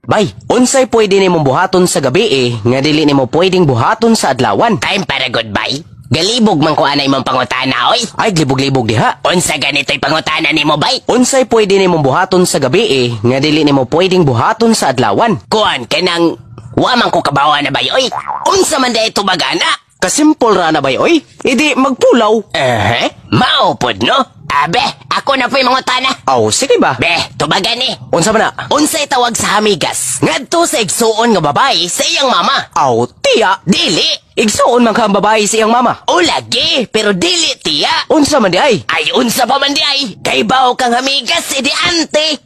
Bay, unsay pwede nimong buhaton sa gabi eh, nga dili nimo pwedeng buhaton sa adlawan? Time para goodbye. Galibog man ko anay mong pangutana, oy. Ay, glibog-libog diha. Unsa ganito'y pangutana nimo, bay? Unsay pwede nimong buhaton sa gabi eh, nga dili nimo pwedeng buhaton sa adlawan? Kuan kanang wa man ko kabawa na, bay, oy. Unsa man diay tubagana? Kasimple ra na, bay, oy. Idi magpulaw. Eh, mao pod, no? Abe, ako na po'y mangutana. Aw, sige ba? Be, tubagan ni. Unsa man na? Unsay tawag sa hamigas ngadto sa igsuon nga babae sa iyang mama? Aw, tiya. Dili. Igsuon man ka ang babae sa iyang mama. O lagi, pero dili tiya. Unsa man di ay? Ay, unsa pa man di ay? Kay bawo kang hamigas, edi ante.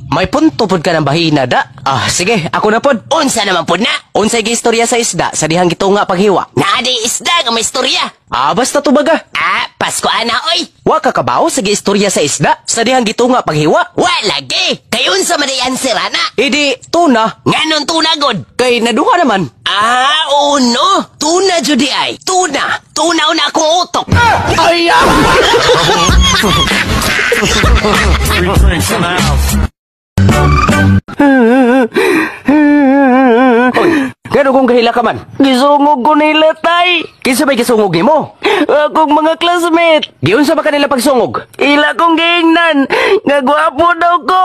May punto pod ka ng bahina da. Ah, sige, ako na pod. Unsa naman pod na? Unsay giistorya sa isda sa dihang gitunga paghiwa? Naa di isda nga may istorya? Ah, basta tubaga. Ah, Pasko ana, oy. Wa ka kabaw sa giistorya sa isda sa dihang gitunga paghiwa? Wa lagi. Kay unsa man di answer ana? Idi tuna. Nganon tuna god? Kay naduha naman. Ah, uno. Tuna jud di ay. Tuna. Tunaw na akong utok. Ay! Ah! Three drinks in the house. Oy, ngano kung kahila ka man? Gisungog ko nila, tay. Kinsa may gisungog nimo? Akong mga classmate. Giunsa ba kanila pagsungog? Ila kong giingnan nga gwapo daw ko.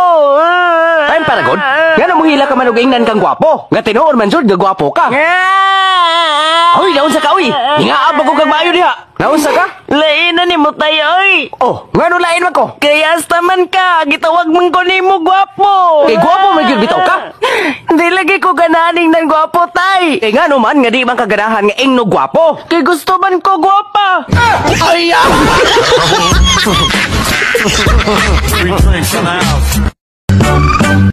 Time para god. Ngano mo hila ka man og ingnan kang gwapo? Nga tinuod man jud nga gwapo ka. Hoy, naunsa ka, oy? Hingaa ba ko kag maayo diha? Naunsa ka? Lain na nimo, tay, oy. Oh, ngano lain man ko? Kay hasta man ka, gitawag man ko nimo gwapo. Kay gwapo man gyud bitaw ka. Di lagi ko ganahan ingnan gwapo, tay. Kay ngano man nga di man kaganahan nga ingno gwapo? Kay gusto man ko gwapa. Ay! Ah! Three drinks in the house.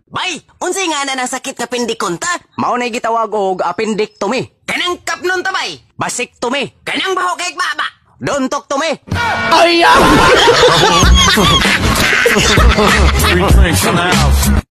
Bay, unsay nga na ng sakit nga pindikonta? Mao na gitawag og appendectomy. Kanang kapnon ta, bay. Vasectomy. Kanang baho kay baba. Dontoktomy. Ay! Ah! Three drinks in the house.